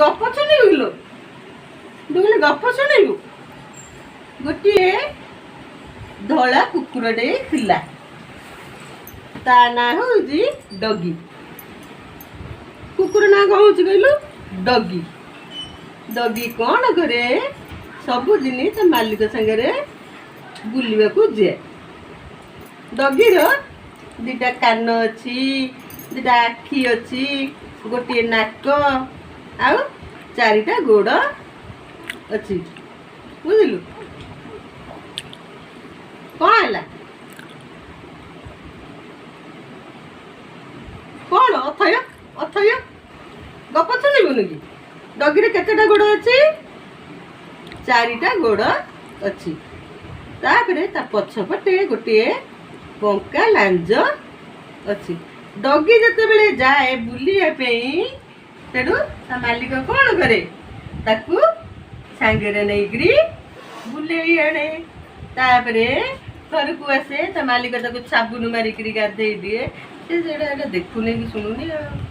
ଗପ ଶୁଣିବୁ କିଲୋ? ଡୁଗୁଲି, ଗପ ଶୁଣିବୁ? ଗୋଟିଏ ଧଳା କୁକୁରଟେ ଥିଲା, ତା ନାଁ ହଉଛି ଡଗି। କୁକୁର ନାଁ କଣ ହଉଛି କହିଲୁ? ଡଗି। ଡଗି କ'ଣ କରେ? ସବୁଦିନ ତା ମାଲିକ ସାଙ୍ଗରେ ବୁଲିବାକୁ ଯାଏ। ଡଗିର ଦିଟା କାନ ଅଛି, ଦିଟା ଆଖି ଅଛି, ଗୋଟିଏ ନାକ ଆଉ ଚାରିଟା ଗୋଡ଼ ଅଛି, ବୁଝିଲୁ? କ'ଣ ହେଲା? କ'ଣ ଅଥୟ ଅଥୟ? ଗପ ଶୁଣିବୁନି କି? ଡଗିର କେତେଟା ଗୋଡ଼ ଅଛି? ଚାରିଟା ଗୋଡ଼ ଅଛି। ତାପରେ ତା ପଛପଟେ ଗୋଟିଏ ବଙ୍କା ଲାଞ୍ଜ ଅଛି। ଡଗି ଯେତେବେଳେ ଯାଏ ବୁଲିବା ପାଇଁ, ତେଣୁ ତା ମାଲିକ କ'ଣ କରେ? ତାକୁ ସାଙ୍ଗରେ ନେଇକିରି ବୁଲେଇ ଆଣେ। ତାପରେ ଘରକୁ ଆସେ, ତା ମାଲିକ ତାକୁ ସାବୁନ ମାରିକିରି ଗାଧେଇ ଦିଏ। ସେ ସେଇଟା ଏଇଟା ଦେଖୁନି କି ଶୁଣୁନି ଆଉ।